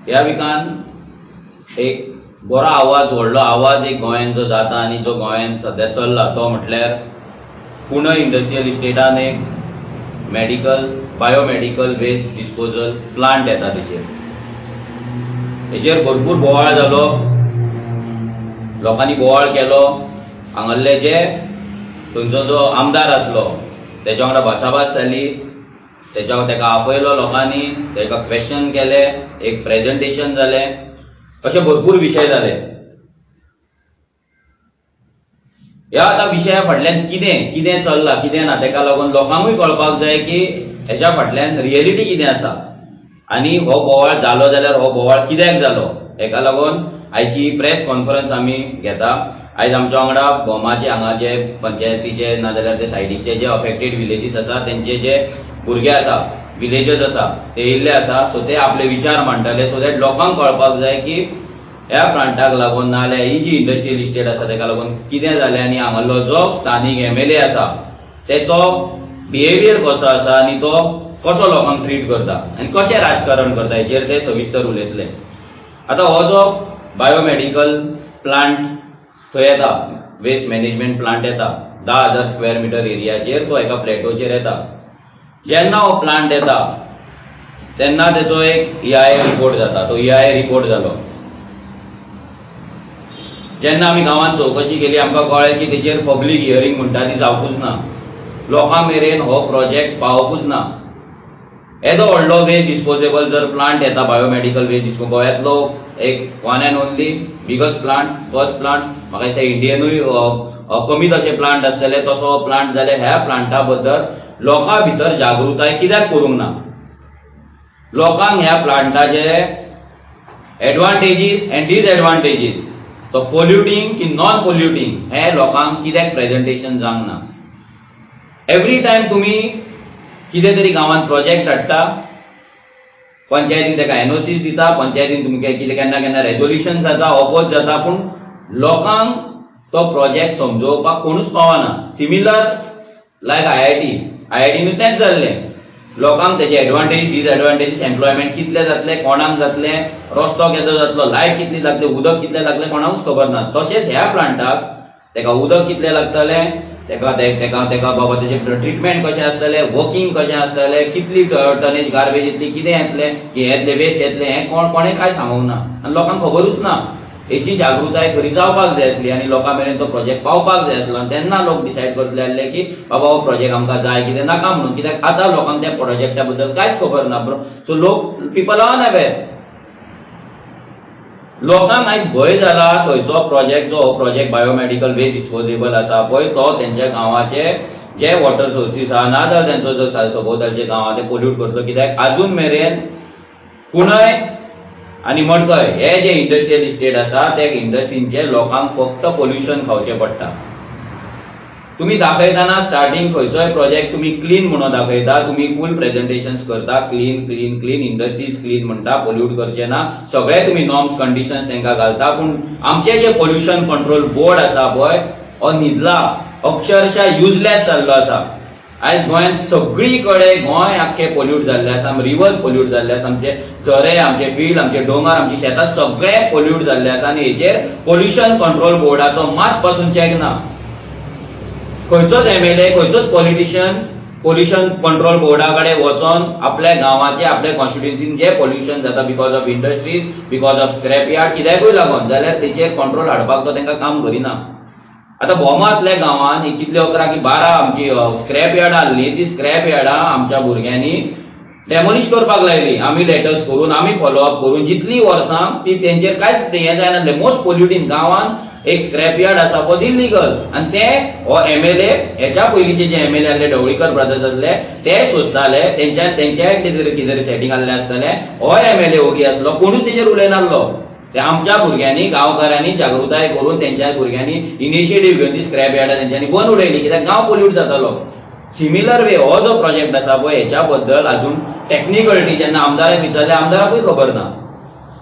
ह्या विकान एक बरो आवाज, व्हडलो आवाज एक गोंयान जो जाता आनी जो गोंयान सद्या चल्ला तो म्हटल्यार कुंडय इंडस्ट्रियल इस्टेटान एक medical biomedical waste disposal plant येता. तेजेर हेजेर भरपूर बोवाळ जालो, लोकांनी बोवाळ केलो. हांगासरले जे थंयचो जो आमदार आसलो तेच्या वांगडा भासाभास जाली, तेच्या तेका आपयलो लोकांनी, तेका क्वेश्चन केले, एक प्रेजेंटेशन जालें, अशे भरपूर विशय जाले. ह्या आतां विशया फाटल्यान कितें कितें चल्लां कितें ना तेका लागून लोकांकूय कळपाक जाय की हेच्या फाटल्यान रियलिटी कितें आसा आनी हो बोवाळ जालो जाल्यार हो बोवाळ कित्याक जालो. हेका लागून आयची प्रेस कॉन्फरन्स आमी घेता. आयज आमच्या वांगडा भोमाचे हांगा जे पंचायतीचे ना जाल्यार ते सायडीचे जे अफेक्टेड विलेजीस आसा तेंचे जे भुरगे आसा, विलेजर्स आसा, ते येयल्ले आसा. सो ते आपले विचार मांडटले सो that लोकांक कळपाक जाय की ह्या प्लांटाक लागून ना जाल्यार ही जी इंडस्ट्रियल इस्टेट आसा तेका लागून कितें जालें आनी हांगासरलो जो स्थानीक एमएलए आसा तेचो बिहेवियर कसो आसा आनी तो कसो लोकांक ट्रीट करता आनी कशें राजकारण करता हेचेर ते सविस्तर उलयतले. आतां हो जो बायोमेडिकल प्लांट थंय येता, वेस्ट मॅनेजमेंट प्लांट येता, 10,000 स्क्वेअर मिटर एरियाचेर तो एका प्लेटोचेर येता. जेन्ना हो प्लांट येता तेन्ना तेचो एक EIA report जाता. तो EIA report जालो. जेन्ना आमी गांवांत चवकशी केली आमकां कळ्ळें की तेचेर पब्लीक हियरींग म्हणटा ती जावकूच ना, लोकां मेरेन हो प्रोजेक्ट पावकूच ना. येदो व्हडलो वेस्ट डिस्पोजेबल जर प्लांट येता, बायोमेडिकल वेस्ट डिस्पो गोंयांतलो एक one and only biggest plant, first plant, म्हाका दिसता इंडियनूय कमीत अशे प्लांट आसतले तसो प्लांट जाल्यार ह्या प्लांटा बद्दल लोकां भितर जागृताय कित्याक करूंक ना? लोकांक ह्या प्लांटाचे एडवांटेजीस एंड डिसएडवांटेजीस, तो पोल्युटींग की नॉन पोल्युटींग हे लोकांक कित्याक प्रेजेंटेशन जावंक ना? एवरी टायम तुमी कितें तरी गांवांत प्रोजेक्ट हाडटा, पंचायतीन तेका एनओसी दिता, पंचायतीन तुमकां कितें केन्ना केन्ना रेजोल्युशन जाता, ऑपोज जाता, पूण लोकांक तो प्रोजेक्ट समजोवपाक कोणूच पावना. सिमिलर लायक IIT, IITनूय तेंच जाल्लें. लोकांक तेजे एडवांटेज डिसएडवांटेजीस, एम्प्लॉयमेंट कितले जातले, कोणाक जातले, रस्तो केदो जातलो, लायट कितली लागतली, उदक कितलें लागलें, कोणाकूच खबर ना. तशेंच ह्या प्लांटाक तेका उदक कितलें लागतलें, तेका तेका तेका बाबा तेजें ट्रिटमेंट कशें आसतलें, वर्किंग कशें आसतलें, कितली टनेज गार्बेज येतली, कितें येतलें, येतलें वेस्ट येतलें, हें कोण कोणें कांय सांगूंक ना आनी लोकांक खबरूच ना. हेची जागृताय खरी जावपाक जाय आसली आनी लोकां मेरेन तो प्रोजेक्ट पावपाक जाय आसलो आनी तेन्ना लोक डिसायड करतले आसले की बाबा हो प्रोजेक्ट आमकां जाय कितें नाका म्हणून. कित्याक आतां लोकांक त्या प्रोजेक्टा बद्दल कांयच खबर ना. सो लोक पिपल are unaware. लोकांक आयज भंय जाला थंयचो प्रोजेक्ट जो हो प्रोजेक्ट बायोमेडिकल वेस्ट डिस्पोजेबल आसा पळय तो तेंच्या गांवाचे जे वॉटर सोर्सीस आहा ना जाल्यार तेंचो जो सभोवतालचे गांव आहा ते पोल्यूट करतलो. कित्याक आजून मेरेन कुंडय आनी मडकय हे जे इंडस्ट्रियल इस्टेट आसा ते इंडस्ट्रींचे लोकांक फक्त पोल्युशन खावचें पडटा. तुमी दाखयतना स्टार्टींग खंयचोय प्रोजेक्ट तुमी क्लीन म्हणून दाखयता, तुमी फूल प्रेजेंटेशन्स करता, clean clean clean, industries clean म्हणटा, पोल्यूट करचे ना, सगळे तुमी नॉर्म्स कंडिशन्स तांकां घालता. पूण आमचे जे पोल्युशन कंट्रोल बोर्ड आसा पळय हो न्हिदला, अक्षरशः युजलेस जाल्लो आसा. आयज गोंयांत सगळी कडेन गोंय आख्खें पोल्यूट जाल्लें आसा, रिवर्स पोल्यूट जाल्ले आसा, आमचे झरे, आमचे फिल्ड, आमचे दोंगर, आमची शेतां सगळे पोल्यूट जाल्ले आसा आनी हेचेर पोल्युशन कंट्रोल बोर्डाचो मात पासून चॅक ना. खंयचोच एमएलए, खंयचोच पॉलिटिशियन पोल्युशन कंट्रोल बोर्डा कडेन वचोन आपल्या गांवाचे, आपल्या कॉन्स्टिट्युन्सीन जे पोल्युशन जाता because of industries, because of scrap yard, कित्याकूय लागून जाल्यार तेचेर कंट्रोल हाडपाक तो तांकां काम करिना. आतां भोमा असल्या गांवांत कितले 11 की 12 आमची स्क्रॅप यार्डां आहली, ती स्क्रॅप यार्डां आमच्या भुरग्यांनी डेमोलिश करपाक लायली. आमी लेटर्स करून, आमी फॉलोअप करून जितली वर्सां ती तेंचेर कांयच हें जायनासलें. मोस्ट पोल्युटींग गांवांत एक स्क्रॅप यार्ड आसा वॉज इलिगल आनी ते हो एमएलए, हेच्या पयलींचे जे एमएलए आहले ढवळीकर ब्रदर्स आसले ते सोंसताले, तेंच्या तेंच्या कितें तरी कितें तरी सेटींग आहलें आसतलें. हो एमएलए ओगी आसलो, कोणूच तेजेर उलयनासलो. ते आमच्या भुरग्यांनी, गांवकारांनी जागृताय करून तेंच्या भुरग्यांनी इनिशिएटीव घेवन ती स्क्रॅप यार्डां तेंच्यांनी बंद उडयली, कित्याक गांव पोल्यूट जातालो. सिमिलर वे हो जो प्रोजेक्ट आसा पळय हेच्या बद्दल अजून टॅक्निकलिटी जेन्ना आमदाराक विचारले आमदाराकूय खबर ना,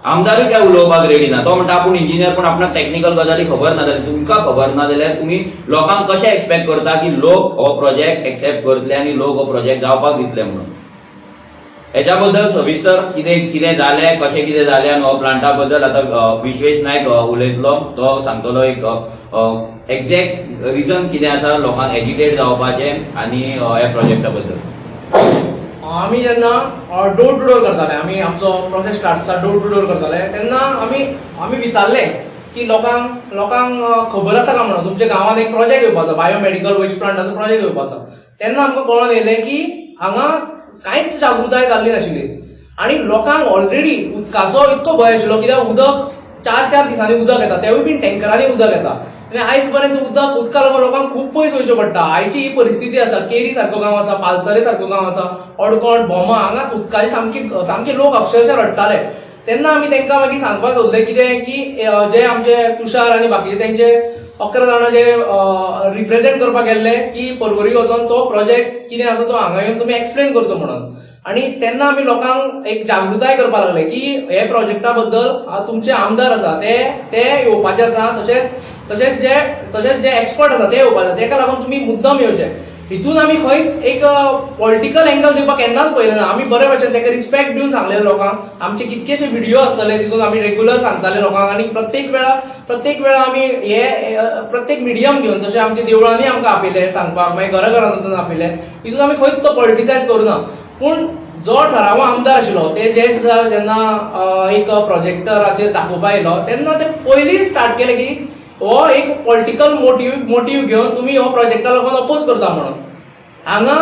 आमदारूय काय उलोवपाक रेडी ना. तो म्हणटा आपूण इंजिनियर पूण आपणाक टॅक्निकल गजाली खबर ना. जाल्यार तुमकां खबर ना जाल्यार तुमी लोकांक कशें एक्सपेक्ट करता की लोक हो प्रोजेक्ट एक्सेप्ट करतले आनी लोक हो प्रोजेक्ट जावपाक दितले म्हणून? हेच्या बद्दल सविस्तर कितें कितें जालें, कशें कितें जालें आनी हो प्लांटा बद्दल आतां विश्वेश नायक उलयतलो. तो सांगतलो एक एक्झॅक्ट रिजन कितें आसा लोकांक एजिटेट जावपाचें आनी ह्या प्रोजेक्टा बद्दल. आमी जेन्ना डोर टू डोर करताले, आमी आमचो प्रोसेस स्टार्ट जाता, डोर टू डोर करताले तेन्ना आमी आमी विचारले की लोकांक लोकांक खबर आसा काय म्हणून तुमच्या गांवांत एक प्रोजेक्ट येवपाचो, बायोमेडिकल वेस्ट प्लांटाचो प्रोजेक्ट येवपाचो. तेन्ना आमकां कळोन येयलें की हांगा कांयच जागृताय जाल्ली नाशिल्ली आनी लोकांक ऑलरेडी उदकाचो इतको भंय आशिल्लो, कित्याक उदक चार चार दिसांनी उदक येता, तेवूय बीन टँकरांनी उदक येता आनी आयज पर्यंत उदक उदका लागून लोकांक खूब पयस वयचें पडटा. आयची ही परिस्थिती आसा. केरी सारको गांव आसा, पालसरे सारको गांव आसा, अडकोण, भोमा, हांगा उदकाचे सामके सामके लोक अक्षरशः रडटाले. तेन्ना आमी तांकां मागीर सांगपाक सोदलें कितें की जे आमचे तुषार आनी बाकीचे तेंचे 11 जाणां जे रिप्रेझेंट करपाक गेल्ले की परवरी वचोन तो प्रोजेक्ट कितें आसा तो हांगा येवन तुमी एक्सप्लेन करचो म्हणून. आनी तेन्ना आमी लोकांक एक जागृताय करपाक लागले की हे प्रोजेक्टा बद्दल तुमचे आमदार आसा ते ते येवपाचे आसा, तशेंच तशेंच जे एक्सपर्ट आसा ते येवपाचे आसा, तेका लागून तुमी मुद्दम येवचे. हितून आमी खंयच एक पॉलिटिकल एंगल दिवपाक केन्नाच पळयलें ना. आमी बरे भशेन ताका रिस्पेक्ट दिवन सांगलेले लोकांक. आमचे कितकेशे व्हिडिओ आसतले, तितून आमी रेगुलर सांगताले लोकांक आनी प्रत्येक वेळा आमी हे प्रत्येक मिडियम घेवन, जशें आमच्या देवळांनी आमकां आपयले सांगपाक, मागीर घरा घरांत वचून आपयले, हितून आमी खंयच तो पॉलिटिसायज करूना. पूण जो ठराव आमदार आशिल्लो ते जे दिसा जेन्ना एक प्रोजेक्टराचेर दाखोवपा येयलो तेन्ना ते पयलींच स्टार्ट केले की हो एक पॉलिटिकल मोटीव घेवन तुमी हो प्रोजेक्टा लागून अपोज करता म्हणून. हांगा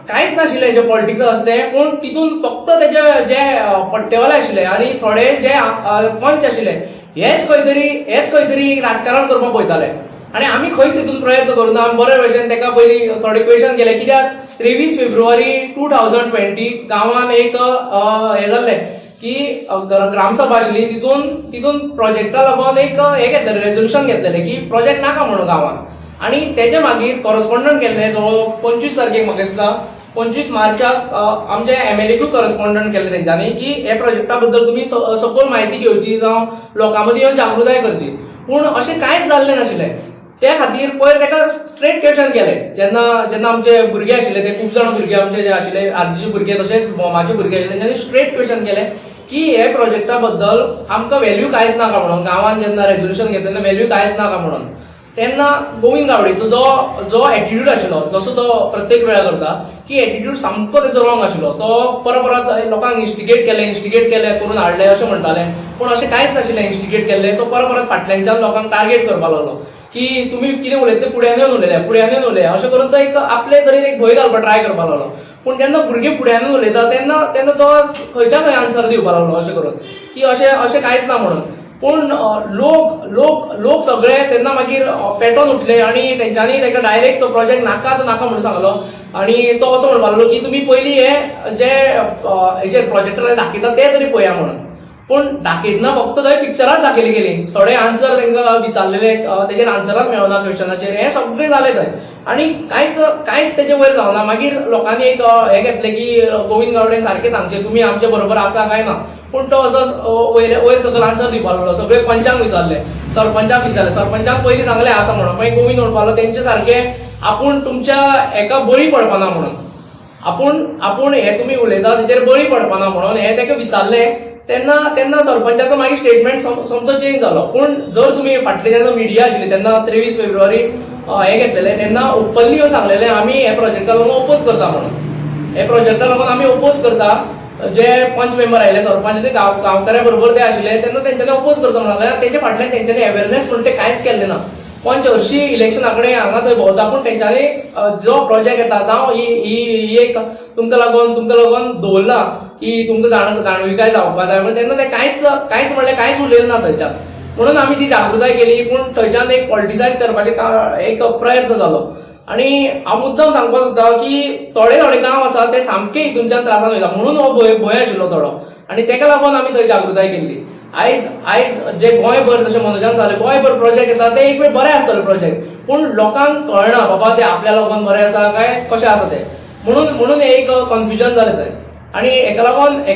कांयच नाशिल्लें जे पॉलिटिक्स आसा तें, पूण तितून फक्त तेजे जे पट्टेवाले आशिल्ले आनी थोडे जे पंच आशिल्ले हेच खंय तरी राजकारण करपाक पळयताले आनी आमी खंयच हितून प्रयत्न करुना. आमी बरे भशेन ताका पयलीं थोडे क्वेश्चन केले, कित्याक 23 फेब्रुवारी 2020 गांवान एक हें जाल्लें की ग्रामसभा आशिल्ली, तितून तितून प्रोजेक्टा लागून एक हें घेतलेलें, रेजोल्युशन घेतलेलें की प्रोजेक्ट नाका म्हणून गांवान. आनी तेजे मागीर कॉरस्पॉन्डंट केल्ले जो 25 तारखेक, म्हाका दिसता 25 मार्चाक आमचे एमएलएकूय कॉरस्पॉन्डंट केल्ले तेंच्यांनी की हे प्रोजेक्टा बद्दल तुमी सखोल म्हायती घेवची जावं लोकां मदीं येवन जागृताय करची. पूण अशें कांयच जाल्लें नाशिल्लें. ते खातीर पयर ताका स्ट्रेट क्वेश्चन केले जेन्ना जेन्ना आमचे भुरगे आशिल्ले, ते खूब जाण भुरगे आमचे जे आशिल्ले, आरजीचे भुरगे तशेंच भोमाचे भुरगे आशिल्ले, तेंच्यांनी स्ट्रेट क्वेश्चन केले की हे प्रोजेक्टा बद्दल आमकां व्हॅल्यू कांयच नाका म्हणून, गांवान जेन्ना रेजोल्युशन घेतलें तेन्ना व्हॅल्यू कांयच नाका म्हणून. तेन्ना गोविंद गावडेचो जो जो एटिट्यूड आशिल्लो, जसो तो प्रत्येक वेळा करता की एटिट्यूड सामको तेजो रॉंग आशिल्लो. तो परत परत लोकांक इन्स्टिगेट केले, इन्स्टिगेट केले करून हाडले अशें म्हणटाले, पूण अशें कांयच नाशिल्लें इन्स्टिगेट केल्लें. तो परत परत फाटल्यानच्यान लोकांक टार्गेट करपाक लागलो की तुमी कितें उलयता ते फुड्यान येवन उलयले, फुड्यान येवन उलया, अशें करून तो एक आपले तरेन एक भंय घालपाक ट्राय करपाक लागलो. पूण जेन्ना भुरगे फुड्यान उलयता तेन्ना तेन्ना तो खंयच्या खंय आन्सर दिवपाक लागलो अशें करून की अशें अशें कांयच ना म्हणून. पूण लोक लोक लोक सगळे तेन्ना मागीर पेटोन उठले आनी तेंच्यांनी ताका डायरेक्ट तो प्रोजेक्ट नाका तो नाका म्हणून सांगलो. आनी तो असो म्हणपाक लागलो की तुमी पयलीं हे जे हेजेर प्रोजेक्टर दाखयता ते तरी पळया म्हणून. पूण दाखयतना फक्त थंय पिक्चराच दाखयली गेली, थोडे आन्सर तांकां विचारलेले तेजेर आन्सराच मेळना क्वेश्चनाचेर. हें सगळें जालें थंय आनी कांयच कांयच तेजे वयर जावना. मागीर लोकांनी एक हें घेतलें की गोविंद गावडेन सारकें सांगचें तुमी आमचे बरोबर आसा काय ना. पूण तो असो वयर वयर सकयल आन्सर दिवपाक लागलो. सगळे पंचांक विचारले, सरपंचाक विचारले, सरपंचाक पयलीं सांगलें आसा म्हणून, मागीर गोविंद म्हणपाक लागलो तेंचे सारकें आपूण तुमच्या एका बळी पडपाना म्हणून, आपूण आपूण हे तुमी उलयता तेचेर बळी पडपाना म्हणून हे ताका विचारलें. तेन्ना तेन्ना सरपंचाचो मागीर स्टेटमेंट सोमतो चेंज जालो. पूण जर तुमी फाटले जेन्ना मिडिया आशिल्ली तेन्ना 23 फेब्रुवारी हे घेतलेले तेन्ना ओपनली येवन सांगलेले आमी हे प्रोजेक्टा लागून ओपोज करता म्हणून, हे प्रोजेक्टा लागून आमी ओपोज करता. जे पंच मेंबर आयले, सरपंच, ते गांवकाऱ्या बरोबर ते आशिल्ले तेन्ना तेंच्यांनी ओपोज करता म्हणून सांगलें. तेजे फाटल्यान तेंच्यांनी अवेरनेस म्हणून ते कांयच केल्लें ना. पंच हरशी इलेक्शना कडेन हांगा थंय भोंवता, पूण तेंच्यांनी जो प्रोजेक्ट येता जावं ही ही ही एक तुमकां लागून दवरला की तुमकां जाणविकाय जावपा जाय पूण तेन्ना ते कांयच कांयच म्हणल्यार कांयच उलयलें ना थंयच्यान. म्हणून आमी ती जागृताय केली, पूण थंयच्यान एक पॉलिटिसायज करपाचे एक प्रयत्न जालो. आनी हांव मुद्दम सांगपाक सोदता की थोडे थोडे गांव आसा ते सामके हितूनच्यान त्रासान वयता म्हणून हो भंय भंय आशिल्लो थोडो आनी तेका लागून आमी थंय जागृताय केल्ली. आयज आयज जे गोंयभर, जशें मनोजान सांगलें, गोंयभर प्रोजेक्ट येता ते एक वेळ बरे आसतले प्रोजेक्ट, पूण लोकांक कळना बाबा ते आपल्या लोकांक बरें आसा काय कशें आसा ते, म्हणून म्हणून हे एक कन्फ्युजन जालें थंय. आनी हेका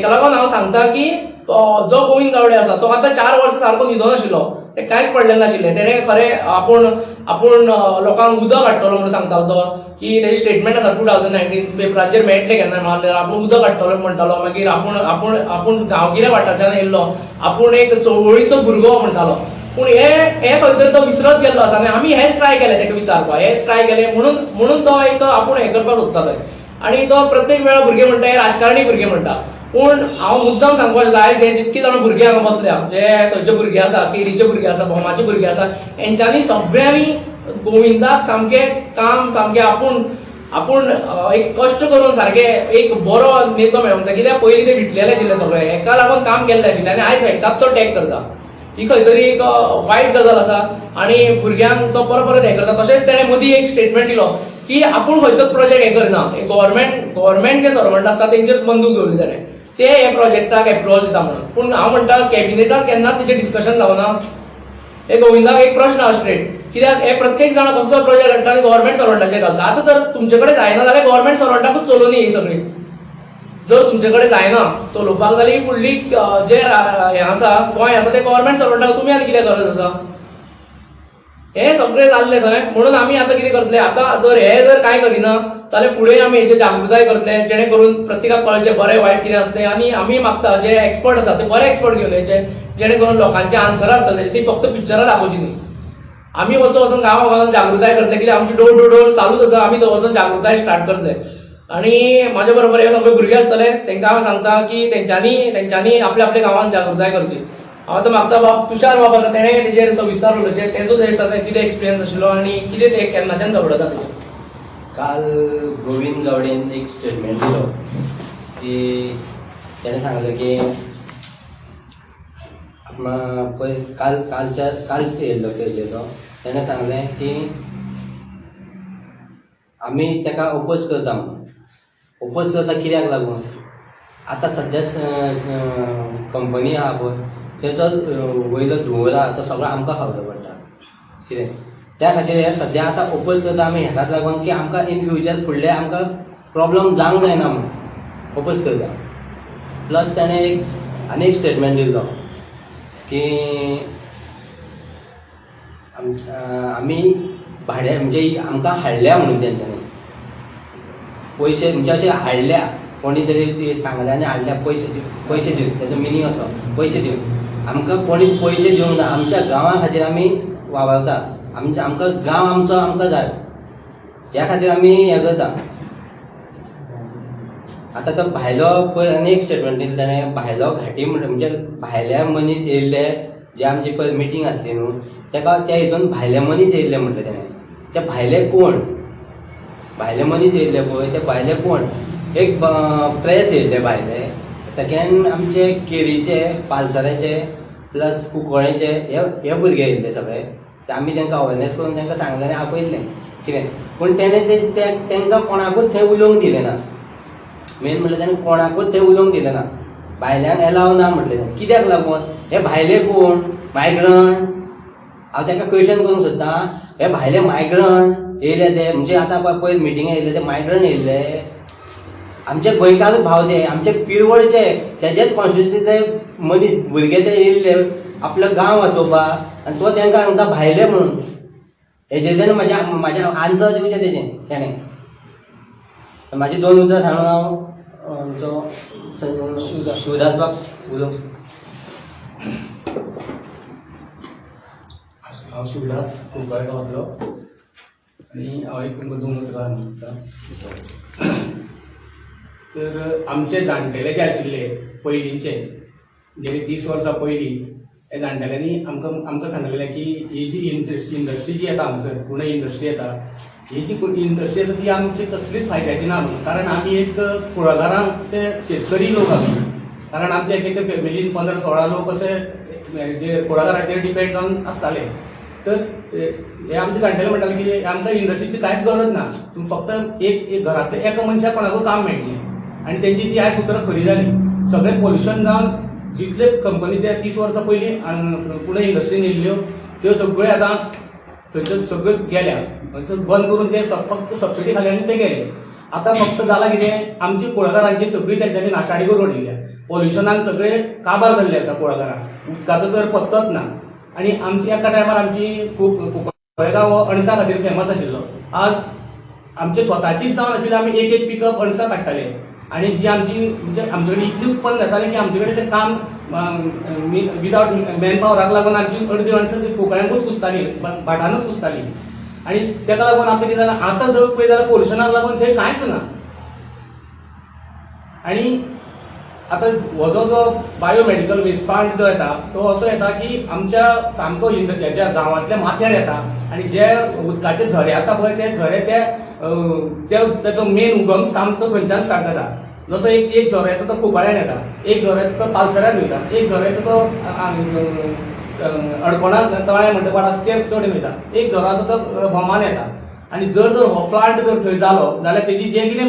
लागून हांव सांगता की जो गोविंद गावडे आसा तो आतां 4 वर्सां सारको न्हिदोन आशिल्लो. ते कांयच पडलेलें नाशिल्लें. तेणें खरें आपूण आपूण लोकांक उदक हाडटलो म्हणून सांगतालो तो, की तेजें स्टेटमेंट आसा 2019 पेपराचेर मेळटलें केन्ना मारल्यार, आपूण उदक हाडटलो म्हणटालो. मागीर आपूण आपूण आपूण गांवगिऱ्या वाठाराच्यान येयल्लो, आपूण एक चळवळीचो भुरगो म्हणटालो. पूण हे हे खंय तरी तो विसरत गेल्लो आसा आनी आमी हेच ट्राय केलें तेका विचारपाक, हेच ट्राय केलें म्हणून म्हणून तो एक आपूण हें करपाक सोदता थंय. आनी तो प्रत्येक वेळा भुरगे म्हणटा हे राजकारणी भुरगे म्हणटा, पूण हांव मुद्दम सांगपाक शकता आयज हे जितके जाणां भुरगे हांगा बसल्या, जे थंयचे भुरगे आसा, केरीचे भुरगे आसा, भोमाचे भुरगे आसा, हेंच्यांनी सगळ्यांनी गोविंदाक सामकें काम सामकें आपूण आपूण एक कश्ट करून सारकें एक बरो नेतो मेळोंक जाय. कित्याक पयलीं ते विटलेले आशिल्ले सगळे, हेका लागून काम केल्लें आशिल्लें आनी आयज हेकाच तो टॅग करता. ही खंय तरी एक वायट गजाल आसा आनी भुरग्यांक तो परत परत हें करता. तशेंच तेणें मदीं एक स्टेटमेंट दिलो की आपूण खंयचोच प्रोजेक्ट हें करना, गव्हर्मेंट जे सर्वंट आसता तेंचेर बंदूक दवरली तेणें, ते हे प्रोजेक्टाक एप्रुवल दिता म्हणून. पूण हांव म्हणटा कॅबिनेटान केन्नाच तेजें डिस्कशन जावना. हे गोविंदाक एक प्रश्न आसा स्ट्रेट, कित्याक हे प्रत्येक जाण कसलो प्रोजेक्ट हाडटा आनी गव्हर्मेंट सर्वंटाचेर घालता. आतां जर तुमचे कडेन जायना जाल्यार गव्हर्मेंट सर्वंटाकूच चलोवनी ही सगळी. जर तुमचे कडेन जायना चलोवपाक जाल्यार ही फुडली जे हें आसा गोंय आसा तें गव्हर्मेंट सर्वंटाक तुमी आनी कितें गरज आसा? हे सगळें जाल्लें थंय. म्हणून आमी आतां कितें करतले, आतां जर हे जर कांय करिना जाल्यार फुडें आमी हेचेर जागृताय करतले, जेणे करून प्रत्येकाक कळचें बरें वायट कितें आसता. आनी आमी मागता जे एक्सपर्ट आसा ते बरे एक्सपर्ट घेवन येचे, जेणे करून लोकांचे आन्सरां आसतले ती फक्त पिक्चरां दाखोवची न्ही. आमी वचून वचून गांवा गांवान जागृताय करतले, कित्याक आमची डोर टू डोर चालूच आसा, आमी थंय वचून जागृताय स्टार्ट करतले. आनी म्हाज्या बरोबर हे सगळे भुरगे आसतले, तांकां हांव सांगता की तेंच्यांनी तेंच्यांनी आपल्या आपल्या गांवान जागृताय करची. हांव आतां मागता बाब तुषार बाब आसा तेणें तेजेर सविस्तर उलोवचें, तेजो जे आसा कितें एक्सपिरियन्स आशिल्लो आनी कितें ते केन्नाच्यान झगडता तेजेर. काल गोविंद गावडेन एक स्टेटमेंट दिलो की तेणें सांगलें की पळय काल कालच्या काल येयल्लो केल्ले तो, तेणें सांगलें की आमी ताका ओपोज करता म्हणून. ओपोज करता कित्याक लागून? आतां सद्या कंपनी आहा पळय तेचो वयलो धुंवर आहा तो सगळो आमकां खावचो पडटा कितें, त्या खातीर हे सद्या आतां ओपोज करता आमी हेकाच लागून की आमकां इन फ्युचर फुडले आमकां प्रॉब्लम जावंक जायना म्हणून ओपोज करता. प्लस तेणें एक आनी एक स्टेटमेंट दिल्लो की आमी भाड्या म्हणजे आमकां हाडल्या म्हणून तेंच्यांनी पयशे म्हणजे अशे हाडल्या कोणी तरी ती सांगल्या आनी हाडल्या पयशे पयशे दिवन, तेजो मिनींग असो पयशे दिवन आमकां कोणी पयशे दिवंक ना, आमच्या गांवा खातीर आमी वावरता, आमकां गांव आमचो आमकां जाय ह्या खातीर आमी हें करता. आतां तो भायलो पळय आनी एक स्टेटमेंट दिलें ताणें, भायलो घाटी म्हणजे भायले मनीस येयल्ले जे आमची पळय मिटींग आसली न्हू तेका त्या हितून भायले मनीस येयल्ले म्हटलें तेणें. ते भायले कोण? भायले मनीस येयल्ले पळय ते भायले कोण? एक प्रेस येयल्ले भायले, सेकेंड आमचे केरीचे, पालसऱ्याचे, प्लस कुंकळ्ळेचे हे भुरगे येयल्ले सगळे. आमी तांकां अवेरनेस करून तांकां सांगलें आनी आपयल्लें कितें, पूण तेणें तांकां कोणाकूच थंय उलोवंक दिलें ना. मेन म्हणल्यार ताणें कोणाकूच थंय उलोवंक दिलें ना, भायल्यांक एलाव ना म्हटलें ताणें. कित्याक लागून? हे भायले कोण? मायग्रंट. हांव तांकां क्वेशन करूंक सोदतां, हे भायले मायग्रंट येयले ते म्हणजे आतां पयर मिटिंगे येयल्ले ते मायग्रंट येयल्ले, आमचे गोंयकारूच भाव ते, आमचे पिरवळचे तेजेच कॉन्स्टिट्युन्सीतले मनीस भुरगे ते येयल्ले आपलो गांव वाचोवपाक आनी तो तांकां सांगता भायले म्हणून. हेजेर तेणें म्हाज्या आन्सर दिवचें तेजें तेणें. म्हाजी दोन उतरां सांगून हांव आमचो शिवदास बाब उलोवंक. हांव शिवदास कुंकळे गांवांतलो आनी हांव एक तुमकां दोन उतरां सांगता. तर आमचे जाणटेले जे आशिल्ले पयलींचे, गेली 30 वर्सां पयलीं हे जाणटेल्यांनी आमकां आमकां सांगलेलें की ही जी इंडस्ट्री जी येता हांगसर, पुणे इंडस्ट्री येता, ही जी इंडस्ट्री येता ती आमची कसलीच फायद्याची ना म्हणून. कारण आमी एक कुळागरांचे शेतकरी लोक आमी, कारण आमच्या एक एके फॅमिलीन 15-16 लोक अशे जे कुळागराचेर डिपेंड जावन आसताले. तर हे आमचे जाणटेले म्हणटाले की आमकां इंडस्ट्रीची कांयच गरज ना, तुमी फक्त एक घरांतल्या एका मनशाक कोणाकूय काम मेळटलें. आनी तेंची ती आयज उतरां खरी जाली. सगळें पोल्युशन जावन जितले कंपनी त्या 30 वर्सां पयलीं पुणे इंडस्ट्रीन येयल्ल्यो त्यो सगळ्यो आतां थंयच्यो सगळ्यो गेल्या, बंद करून ते फक्त सबसिडी खाली आनी ते गेले. आतां फक्त जालां कितें, आमची कुळागरांची सगळी तेंच्यांनी नाशाडी करून उडयल्या, पोल्युशनान सगळे काबार जाल्ले आसा कुळागरां, उदकाचो तर पत्तोच ना. आनी आमची एका टायमार आमची खूब कुंकळे गांव हो अणसा खातीर फेमस आशिल्लो. आज आमचे स्वताचीच जावन आशिल्ले आमी एक एक पिकअप अणसां काडटाले आनी जी आमची म्हणजे आमचे कडेन इतली उत्पन्न जातालें की आमचे कडेन तें काम विदावट मॅन पावराक लागून आमची अर्दी अणसां ती कुंकळ्यांकूच कुसताली, भाटानूच कुसताली. आनी तेका लागून आतां कितें जालां, आतां जर पळयत जाल्यार पोल्युशनाक लागून थंय कांयच ना. आनी आतां हो जो बायोमेडिकल वेस्ट प्लांट जो येता तो असो येता की आमच्या सामको हेज्या गांवांतल्या माथ्यार येता आनी जे उदकाचे झरे आसा पळय ते झरे ते तेचो मेन उगम स्थान तो थंयच्यान स्टार्ट जाता. जसो एक झरो येता तो कुंकळ्यान येता, एक झरो येता तो पालसऱ्यान वयता, एक झरो येता तो अडकोणा तळें म्हणटा वाट आसा ते कडेन वयता, एक झरो आसा तो भोमान येता. आनी जर तर हो प्लांट जर थंय जालो जाल्यार तेजी जे कितें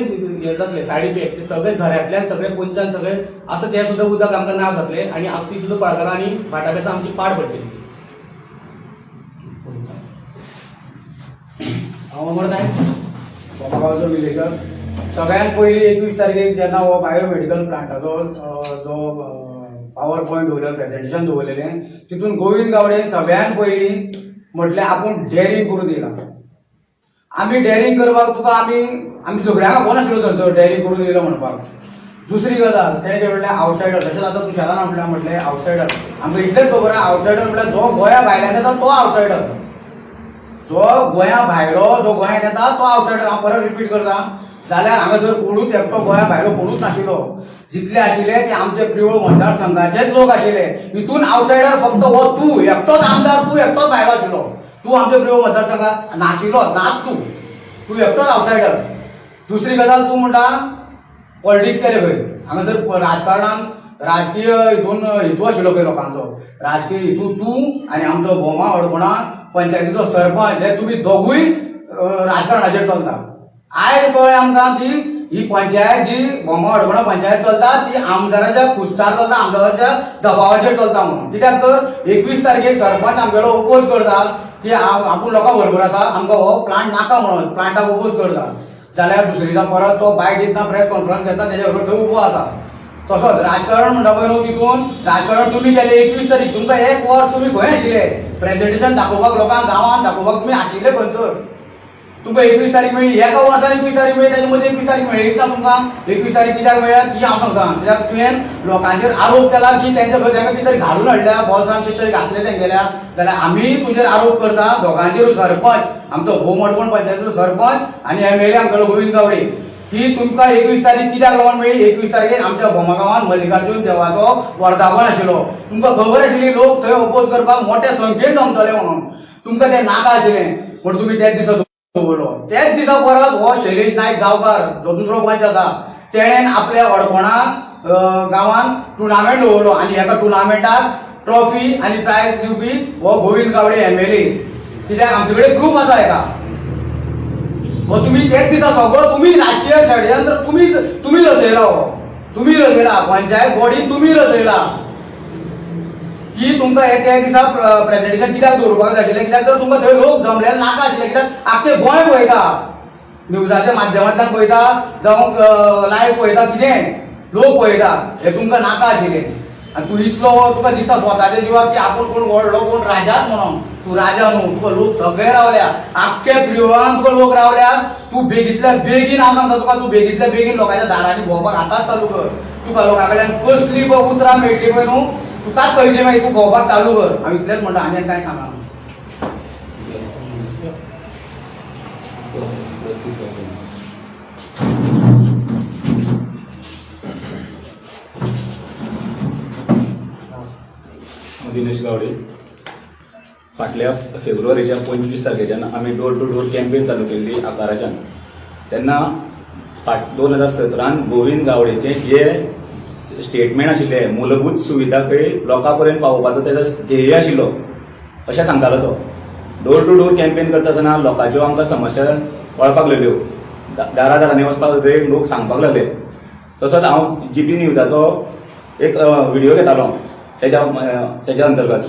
हें जातलें सायड इफेक्ट ते सगळे झऱ्यांतल्यान सगळे पोंच्यान सगळे आसा ते सुद्दां उदक आमकां ना जातलें आनी आसती सुद्दां कुळागरां आनी भाटा बेसां आमची पाड पडटली. हांव अमर नायक, बोमा गांवचो विलेजर. सगळ्यांत पयलीं 21 तारखेक जेन्ना हो बायोमेडिकल प्लांटाचो जो पावर पॉयंट दवरलेलो, प्रेजेंटेशन दवरलेलें, तितून गोविंद गावडेन सगळ्यांत पयलीं म्हटलें आपूण डेअरींग करून दिला. आमी डेअरींग करपाक तुका आमी आमी झगड्यांक आपोवनाशिल्लो थंयसर डेअरींग करून दिलो म्हणपाक. दुसरी गजाल तेणें कितें म्हणलें आवटसायडर, तशेंच आतां तुषारान म्हटलें आवटसायडर. आमकां इतलेंच खबर आहा आवटसायडर म्हटल्यार जो गोंया भायल्यान येता तो आवटसायडर, जो गोंया भायलो जो गोंयान येता तो आवटसायडर. हांव परत रिपीट करता, जाल्यार हांगासर कोणूच एकटो गोंया भायलो कोणूच नाशिल्लो, जितले आशिल्ले ते आमचे प्रियोळ मतदारसंघाचेच लोक आशिल्ले. हितून आवटसायडर फक्त हो तूं एकटोच आमदार, तूं एकटोच भायलो आशिल्लो, तूं आमच्या प्रियोळ मतदारसंघात नाशिल्लो, नाच तूं, तूं एकटोच आवटसायडर. दुसरी गजाल तूं म्हणटा पॉलिटिक्स केले खंय, हांगासर राजकारणान राजकीय हितून हेतू आशिल्लो खंय लोकांचो, राजकीय हेतू तूं आनी आमचो भोमा हडकोणा पंचायतीचो सरपंच हे तुमी दोगूय राजकारणाचेर चलता. आयज कळ्ळें आमकां की ही पंचायत जी भोमा हडकोणा पंचायत चलता ती आमदाराच्या खुस्तार चलता, आमदाराच्या दबावाचेर चलता म्हणून. कित्याक तर 21 तारखेक सरपंच आमगेलो ओपोज करता की आपूण लोकां बरोबर आसा, आमकां हो प्लांट नाका म्हणून प्लांटाक ओपोज करता. जाल्यार दुसरे दिसा परत तो बायट दितना प्रेस कॉन्फरन्स घेतना तेज्या बरोबर थंय उबो आसा. तसोच राजकारण म्हणटा पळय न्हू, तितून राजकारण तुमी केलें 21 तारीख, तुमकां एक वर्स तुमी खंय आशिल्ले प्रेजेंटेशन दाखोवपाक लोकांक गांवांत दाखोवपाक तुमी आशिल्ले खंयसर? तुमकां 21 तारीख मेळ्ळी, एका वर्सान 21 तारीख मेळ्ळी, ताजे मदीं 21 तारीख मेळ्ळी ना तुमकां. 21 तारीख कित्याक मेळ्ळ्या ती हांव सांगता, कित्याक तुवें लोकांचेर आरोप केला की तेंच्या खंय तांकां कितें तरी घालून हाडल्या, बॉल्सान कितें तरी घातलें तेंगेल्या, जाल्यार आमी तुजेर आरोप करता दोगांचेरूय, सरपंच आमचो भोम हडकोण पंचायतीचो सरपंच आनी एमएलए आमगेलो गोविंद गावडे, की तुमकां 21 तारीख कित्याक लागून मेळ्ळी. 21 तारखेक आमच्या भोमा गांवांत मल्लिकार्जून देवाचो वर्धापन आशिल्लो, तुमकां खबर आशिल्ली लोक थंय ओपोज करपाक मोठ्या संख्येन जमतले म्हणून, तुमकां तें नाका आशिल्लें म्हण तुमी त्याच दिसा दवरलो. त्याच दिसा परत हो शैलेश नायक गांवकार जो दुसरो पंच आसा तेणेन आपल्या हडकोणा गांवांत टुर्नामेंट दवरलो आनी एका टुर्नामेंटाक ट्रॉफी आनी प्रायज दिवपी हो गोविंद गावडे एमएलए. कित्याक आमचे कडेन प्रूफ आसा हेका. हो तुमी त्याच दिसा सगळो तुमी राजकीय षडयंत्र तुमी रचयला, हो तुमी रचयला, पंचायत बॉडी तुमी रचयला की तुमकां हे त्या दिसा प्रेजेंटेशन कित्याक दवरपाक जाय आशिल्लें, कित्याक तर तुमकां थंय लोक जमलेले नाका आशिल्ले, कित्याक आख्खें गोंय पळयता, न्यूजाच्या माध्यमांतल्यान पळयता जावं लायव्ह पळयता, कितें लोक पळयता, हे तुमकां नाका आशिल्लें. आनी तूं इतलो तुका दिसता स्वताच्या जिवाक की आपूण कोण व्हडलो कोण राजाच म्हणून, तूं राजा न्हू, तुका लोक सगळे रावल्या, आख्खे प्रियोळान तुका लोक रावल्या. तूं बेगींतल्या बेगीन हांव सांगता तुका, तूं बेगींतल्या बेगीन लोकांच्या दारांनी भोंवपाक आतांच चालू कर. तुका लोकां कडल्यान कसली पळय उतरां मेळटली पळय न्हू, तुकाच कळटली मागीर, तूं भोंवपाक चालू कर. हांव इतलेंच म्हणटा, आनी कांय सांगना. दिनेश गावडे. फाटल्या फेब्रुवारीच्या 25 तारखेच्यान आमी डोर टू डोर कॅम्पेन चालू केल्ली आकाराच्यान. तेन्ना 2017 गोविंद गावडेचे जे स्टेटमेंट आशिल्ले मूलभूत सुविधा खंय लोकां पर्यंत पावोवपाचो तेजो ध्येय आशिल्लो अशें सांगतालो तो. डोर टू डोर कॅम्पेन करता आसतना लोकांच्यो आमकां समस्या कळपाक लागल्यो, दारा दारांनी वचपाक लागले, लोक सांगपाक लागले. तसोच हांव जीपी न्यूजाचो एक व्हिडियो घेतालो तेज्या अंतर्गत.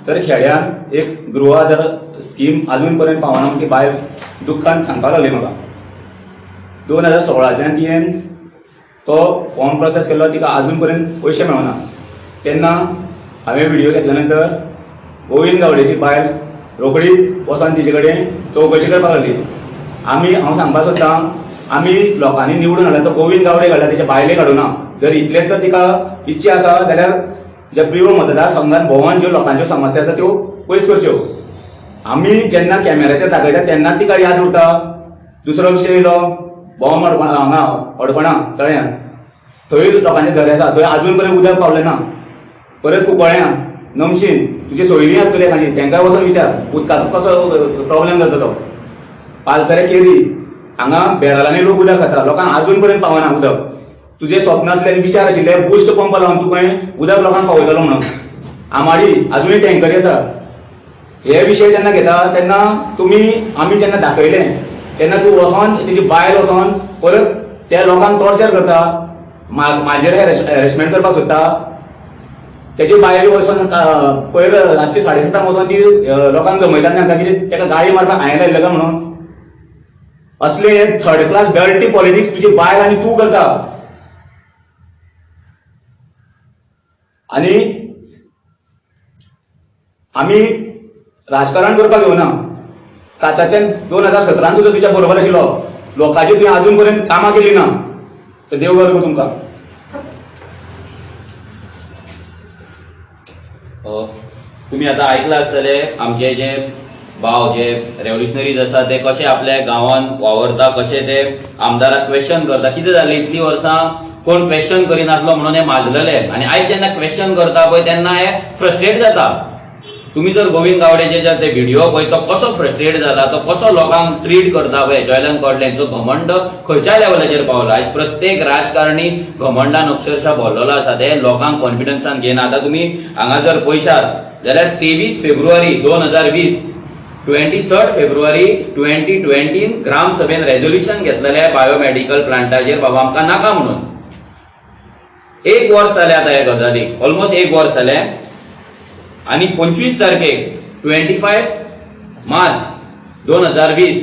तर खेड्यान एक गृह आधार स्कीम अजून पर्यंत पावना ती बायल दुख्खान सांगपाक लागली म्हाका. 2016च्यान तिणें तो फॉर्म प्रोसेस केल्लो, तिका अजून पर्यंत पयशे मेळना. तेन्ना हांवें व्हिडियो घेतल्या नंतर गोविंद गावडेची बायल रोखडी वचोन तिचे कडेन चवकशी करपाक लागली. आमी हांव सांगपाक सोदतां, आमी लोकांनी निवडून हाडला तो गोविंद गावडे घाडला, तेच्या बायलेक हाडूना. जर इतलें तर तिका इच्छा आसा जाल्यार ज्या प्रियोळ मतदारसंघात भोंवन ज्यो लोकांच्यो समस्या आसा त्यो पयस करच्यो. आमी जेन्ना कॅमेराचेर दाखयता तेन्ना तिका याद उरता. दुसरो विशय येयलो भोम हांगा हडफणा तळ्यान, थंय लोकांचे झरे आसा, थंय आजून पर्यंत उदक पावलें ना. परत कुंकळ्यां नमशीन तुजी सोयरी आसतली एखादी, तांकां वचून विचार उदकाचो कसो प्रॉब्लेम जाता तो. पालसरे केरी हांगा बॅरलांनी लोक उदक खाता, लोकांक आजून पर्यंत पावना उदक. तुजें स्वप्न आसलें आनी विचार आशिल्ले बुस्ट पंप लावन तूं खंय उदक लोकांक पावयतलो म्हणून. आमाडी आजुनूय टँकरी आसा. हे विशय जेन्ना घेता तेन्ना तुमी आमी जेन्ना दाखयलें तेन्ना तूं वचोन तेजी बायल वचोन परत त्या लोकांक टॉर्चर करता, म्हाजेर हॅरेसमेंट करपाक सोदता. तेजी बायल वचोन पयर रातची 7:30 वचोन ती लोकांक जमयता आनी सांगता की ताका गाळी मारपाक हांवें लायिल्लें काय म्हणून. असले हे थर्ड क्लास डर्टी पॉलिटिक्स तुजी बायल आनी तूं करता. आनी आमी राजकारण करपाक येवना. सातत्यान 2017 सुद्दां तुज्या बरोबर आशिल्लो, लोकांची तुवें अजून पर्यंत कामां केली ना. सो देव बरें करूं तुमकां. तुम्ही आता ऐकलं आसतले आमचे जे भाव जे रेव्होल्युशनरीज आसा ते कशे आपल्या गांवान वावरता, कशे ते आमदाराक क्वेश्चन करता. कितें जालें इतलीं वर्सां कोण क्वेश्चन करिनासलो म्हणून हे माजलेले आनी आयज जेन्ना क्वेश्चन करता पळय तेन्ना हे फ्रस्ट्रेट जाता. तुम्ही जर गोविंद गावडेचे जर ते व्हिडिओ पळय तो कसो फ्रस्ट्रेट जाला, तो कसो लोकांक ट्रीट करता पळय, हेच्या वयल्यान कळटलें हेंचो घमंड खंयच्या लेवलाचेर पावला. आयज प्रत्येक राजकारणी घमंडान अक्षरशः भरलेलो आसा, ते लोकांक कॉन्फिडन्सान घेयना. आतां तुमी हांगा जर पळयशात जाल्यार 23 फेब्रुवारी 2020 23 फेब्रुवारी 2020 ग्रामसभेन रेजोल्युशन घेतलेलें बायोमेडिकल प्लांटाचेर बाबा आमकां नाका म्हणून. एक वर्स जालें आतां ह्या गजालीक, ऑलमोस्ट एक वर्स जालें. आनी 25 तारखेक 25 मार्च 2020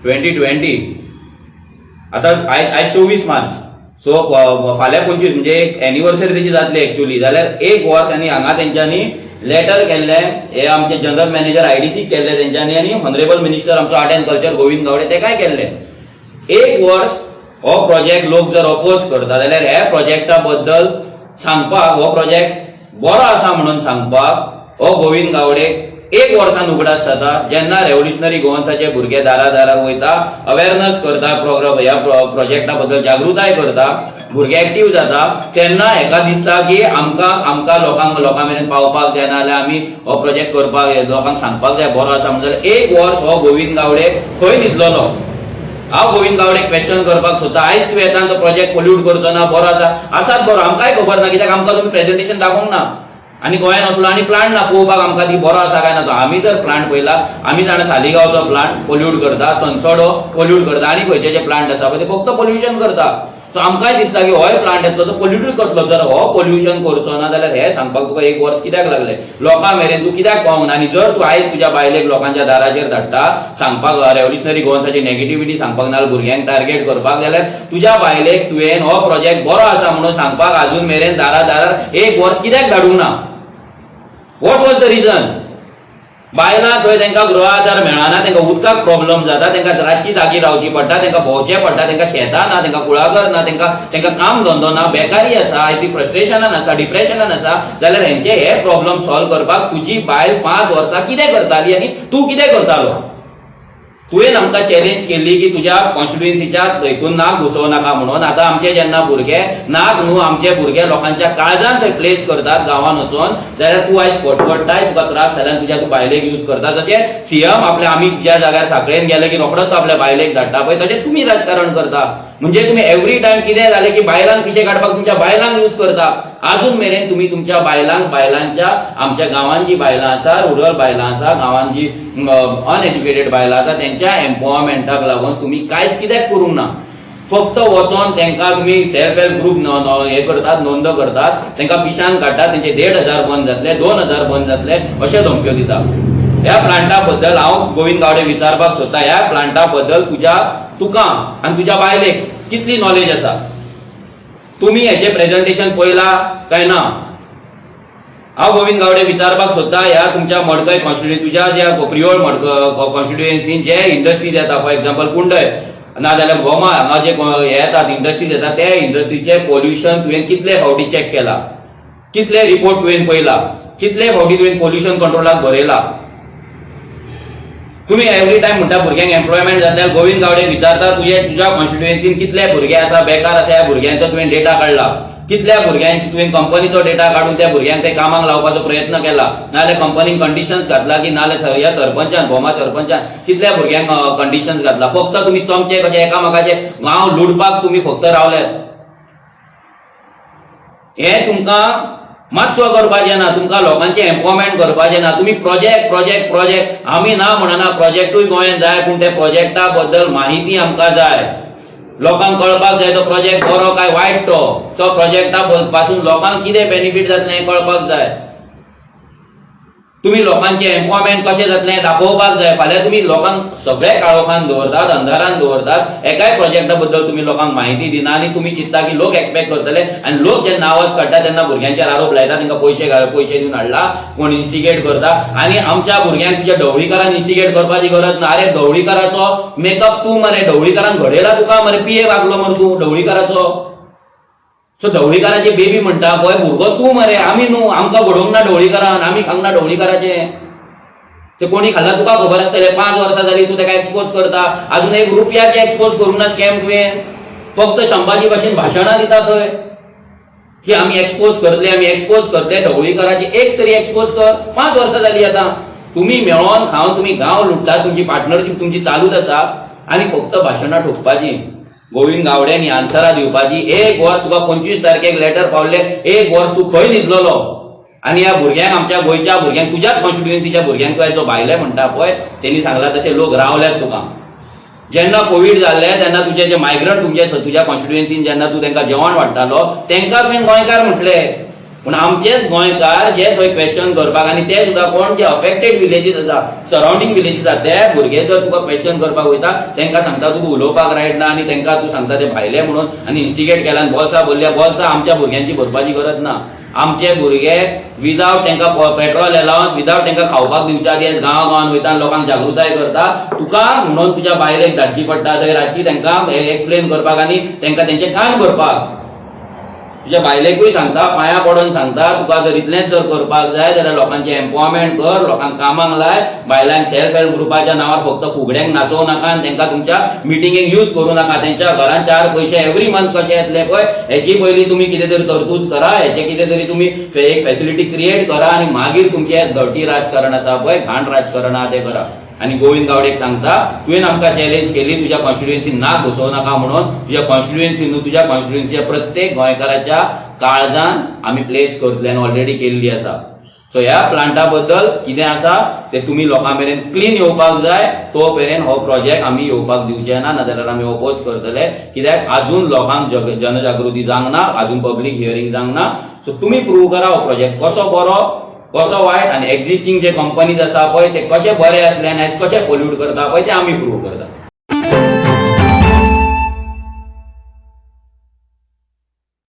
2020, आतां आयज 24 मार्च, सो फाल्यां 25 म्हणजे एक एनिवर्सरी तेची जातली एक्चुअली. जाल्यार एक वर्स आनी हांगा तेंच्यांनी लेटर केल्लें, हे आमचे जनरल मॅनेजर आयडीसीक केल्ले तेंच्यांनी आनी ऑनरेबल मिनिस्टर आमचो art and culture Govind Gawde तेकाय केल्ले. एक वर्स हो प्रोजेक्ट लोक जर अपोज करता जाल्यार ह्या प्रोजेक्टा बद्दल सांगपाक, हो प्रोजेक्ट बरो आसा म्हणून सांगपाक हो गोविंद गावडे एक वर्सान उगडास जाता. जेन्ना रेव्होल्युशनरी गोवन्साचे भुरगे दारा दारार वयता, अवेरनस करता, ह्या प्रोजेक्टा बद्दल जागृताय करता, भुरगे एक्टीव जाता, तेन्ना हेका दिसता की आमकां आमकां लोकांक लोकां मेरेन पावपाक जाय, नाजाल्यार आमी हो प्रोजेक्ट करपाक लोकांक सांगपाक जाय बरो आसा म्हणून. जाल्यार एक वर्स हो गोविंद गावडे खंय न्हिदलेलो? हांव गोविंद गावडे क्वेश्चन करपाक सोदता, आयज तूं येता तो प्रोजेक्ट पोल्यूट करचो ना, बरो आसा, आसात बरो, आमकांय खबर ना कित्याक आमकां तुमी प्रेजेंटेशन दाखोवंक ना आनी गोंयान वसलो आनी प्लांट ना पळोवपाक आमकां ती बरो आसा काय ना तो. आमी जर प्लांट पळयला, आमी जाणा सालिगांवचो प्लांट पोल्यूट करता, सनसोडो पोल्यूट करता आनी खंयचे जे प्लांट आसा पळय ते फक्त पोल्युशन करता. सो आमकांय दिसता की होय प्लांट येतलो तो पोल्युटूय करतलो. जर हो पोल्युशन करचो ना जाल्यार हे सांगपाक तुका एक वर्स कित्याक लागलें? लोकां मेरेन तूं कित्याक पावूंक ना? आनी जर तूं आयज तुज्या बायलेक लोकांच्या दाराचेर धाडटा सांगपाक रेव्होल्युशनरी गोवन्साची नेगेटिविटी सांगपाक ना भुरग्यांक टार्गेट करपाक, जाल्यार तुज्या बायलेक तुवें हो प्रोजेक्ट बरो आसा म्हणून सांगपाक आजून मेरेन दारा दारार एक वर्स कित्याक धाडूंक ना? What was the reason? बायलां थंय तांकां गृह आधार मेळना, तांकां उदकाक प्रॉब्लम जाता, तांकां रातची जागी रावची पडटा, तांकां भोंवचें पडटा, तांकां शेतां ना, तांकां कुळागर ना, तांकां काम धंदो ना, बेकारी आसा, आयज ती फ्रस्ट्रेशनान आसा, डिप्रेशनान आसा. जाल्यार हेंचे हे प्रॉब्लम सॉल्व करपाक तुजी बायल 5 वर्सां कितें करताली आनी तूं कितें करतालो? तुवें आमकां चॅलेंज केल्ली की तुज्या कॉन्स्टिट्युएन्सीच्या हितून नाक घुसोवं नाका म्हणून. आतां आमचे जेन्ना भुरगे नाक न्हू, आमचे भुरगे लोकांच्या काळजान थंय प्लेस करतात गांवान वचोन, जाल्यार तूं आयज फटफटताय, तुका त्रास जाल्यार तुज्या तूं बायलेक यूज करता. जशें सीएम आपल्या आमी ज्या जाग्यार साखळेन गेले की रोखडोच तो आपल्या बायलेक धाडटा पळय, तशें तुमी राजकारण करता. म्हणजे तुमी एवरी टायम कितें जालें की बायलांक पिशे काडपाक तुमच्या बायलांक यूज करता. आजून मेरेन तुमी तुमच्या बायलांक, बायलांच्या आमच्या गांवांत जी बायलां आसा, रुरल बायलां आसा, गांवांत जी अनएज्युकेटेड बायलां आसा, तेंच्या एम्पावरमेंटाक लागून तुमी कांयच कित्याक करूंक ना? फक्त वचोन तेंकां तुमी सेल्फ हेल्प ग्रूप हे करतात, नोंद करतात, तेंकां पिशान काडटात, तेंचे 1500 बंद जातले, 2000 बंद जातले अशे धमक्यो दिता. ह्या प्लांटा बद्दल हांव गोविंद गावडे विचारपाक सोदता, ह्या प्लांटा बद्दल तुका आनी तुज्या बायलेक कितली नॉलेज आसा? तुमी हेचें प्रेजेंटेशन पळयलां काय ना? हांव गोविंद गावडे विचारपाक सोदता, ह्या तुमच्या मडकय कॉन्स्टिट्युएन्सी, तुज्या ज्या प्रियोळ मडक कॉन्स्टिट्युएन्सीन जे इंडस्ट्रीज येता, फॉर एक्झाम्पल कुंडय नाजाल्यार गोमा, हांगा जे हे येतात, इंडस्ट्रीज येतात, त्या इंडस्ट्रीचे पोल्युशन तुवें कितले फावटी चॅक केला? कितले रिपोर्ट तुवें पळयला? कितले फावटी तुवें पोल्युशन कंट्रोलाक बरयला? तुम्ही एवरी टायम म्हणटा भुरग्यांक एम्प्लॉयमेंट जातले. गोविंद गावडे विचारता, तुजे तुज्या कॉन्स्टिट्युएन्सीन कितले भुरगे आसा, बेकार आसा? ह्या भुरग्यांचो तुवें डेटा काडला? कितल्या भुरग्यांक तुवें कंपनीचो डेटा काडून त्या भुरग्यांक ते कामाक लावपाचो प्रयत्न केला? नाजाल्यार कंपनीन कंडिशन्स घातला की नाजाल्यार ह्या सरपंचान, भोमा सरपंचान कितल्या भुरग्यांक कंडिशन्स घातला? फक्त तुमी चमचे कशे एकामेकाचे गांव लुटपाक तुमी फक्त रावल्यात. हे तुमकां मातसो करपाचें ना, तुमकां लोकांचें एम्पावरमेंट करपाचें ना. तुमी प्रोजेक्ट, प्रोजेक्ट, प्रोजेक्ट. आमी ना म्हणना, प्रोजेक्टूय गोंयांत जाय, पूण त्या प्रोजेक्टा बद्दल माहिती आमकां जाय. लोकांक कळपाक जाय तो प्रोजेक्ट बरो काय वायट तो. तो प्रोजेक्टा पासून लोकांक कितें बेनिफीट जातलें हें कळपाक जाय. तुमी लोकांचें एम्पावरमेंट कशें जातलें हें दाखोवपाक जाय. फाल्यां तुमी लोकांक सगळे काळोखान दवरतात, अंधारान दवरतात, एकाय प्रोजेक्टा बद्दल तुमी लोकांक माहिती दिना आनी तुमी चिंत्ता की लोक एक्सपेक्ट करतले. आनी लोक जेन्ना आवाज काडटा तेन्ना भुरग्यांचेर आरोप लायता, तांकां पयशे घाल, पयशे दिवन हाडला कोण, इन्स्टिगेट करता. आनी आमच्या भुरग्यांक तुज्या ढवळीकारान इन्स्टिगेट करपाची गरज ना. अरे, ढवळीकाराचो मेकअप तूं मरे, ढवळीकारान घडयला तुका मरे, पिये वागलो मरे तूं ढवळीकाराचो. सो ढवळीकाराचे बेबी म्हणटा पळय भुरगो तूं मरे, आमी न्हू. आमकां घडोवंक ना ढवळीकारान, आमी खावंक ना ढवळीकाराचे. ते कोणी खाल्ला तुका खबर आसतलें. 5 वर्सां जाली तूं ताका एक्सपोज करता, अजून एक रुपयाचे एक्सपोज करूंक ना स्कॅम तुवें. फक्त शंबाजी भाशेन भाशणां दिता थंय की आमी एक्सपोज करतले, आमी एक्सपोज करतले. ढवळीकाराचे एक तरी एक्सपोज कर. 5 वर्सां जाली आतां तुमी मेळोन खावन तुमी गांव लुटतात. तुमची पार्टनरशीप तुमची चालूच आसा आनी फक्त भाशणां ठोकपाची. गोविंद गावडे आन्सरां दिवपाची. एक वर्स तुका 25 तारखेक लेटर पावले, एक वर्स तूं खंय न्हिदलेलो? आनी ह्या भुरग्यांक, आमच्या गोंयच्या भुरग्यांक, तुज्याच कॉन्स्टिट्युएन्सीच्या भुरग्यांक तुवें जो भायले म्हणटा पळय, तेणी सांगला तशे लोक रावल्यात तुका. जेन्ना कोवीड जाल्ले तेन्ना तुजे जे मायग्रंट तुमचे तुज्या कॉन्स्टिट्युएन्सीन जेन्ना तूं तांकां जेवण वाडटालो, तांकां तुवें गोंयकार म्हटले. पूण आमचेच गोंयकार जे थंय क्वेश्चन करपाक, आनी ते सुद्दां कोण, जे अफेक्टेड विलेजीस आसा, सरावंडींग विलेजीस आसा, ते भुरगे जर तुका क्वेश्चन करपाक वयता, तांकां सांगता तुका उलोवपाक रायट ना आनी तांकां तूं सांगता ते भायले म्हणून आनी इन्स्टिगेट केला आनी बोल्सां भरल्या. बोल्सां आमच्या भुरग्यांची भरपाची गरज ना. आमचे भुरगे विदावट तांकां पेट्रोल अलावन्स, विदावट तांकां खावपाक दिवच्या आदी गांवा गांवान वयता आनी लोकांक जागृताय करता. तुका म्हणून तुज्या बायलेक धाडची पडटा थंय रातची तांकां एक्सप्लेन करपाक आनी तांकां तेंचे कान भरपाक. तुज्या बायलेकूय सांगता, पांयां पडोन सांगता, तुका जर इतलेंच जर करपाक जाय जाल्यार लोकांचें एम्पावरमेंट कर, लोकांक कामाक लाय. बायलांक सेल्फ हेल्प ग्रुपाच्या नांवार फक्त फुगड्यांक नाचोवं नाका आनी तांकां तुमच्या मिटिंगेक यूज करूं नाका. तेंच्या घरान चार पयशे एवरी मंथ कशे येतले पळय, हेची पयलीं तुमी कितें तरी तरतूज करा, हेचे कितें तरी तुमी एक फॅसिलिटी क्रिएट करा आनी मागीर तुमचें डर्टी राजकारण आसा पळय, घाण राजकारण आहा तें करा. आनी गोविंद गावडेक सांगता, तुवें आमकां चॅलेंज केली तुज्या कॉन्स्टिट्युएन्सी नाक घुसोवं नाका म्हणून. तुज्या कॉन्स्टिट्युएन्सी न्हू, तुज्या कॉन्स्टिट्युएन्सीच्या प्रत्येक गोंयकाराच्या काळजान आमी प्लेस करतले आनी ऑलरेडी केल्ली आसा. सो ह्या प्लांटा बद्दल कितें आसा ते तुमी लोकां मेरेन क्लीन येवपाक जाय. तो मेरेन हो प्रोजेक्ट आमी येवपाक दिवचे ना, नाजाल्यार आमी ओपोज करतले. कित्याक अजून लोकांक जनजागृती जावंक ना, अजून पब्लीक हियरींग जावंक ना. सो तुमी प्रूव करा हो प्रोजेक्ट कसो बरो, कसो वायट आनी एक्झिस्टींग जे कंपनीज आसा पळय ते कशे बरे आसले आनी आयज कशे पोल्यूट करता पळय ते आमी प्रूव करता.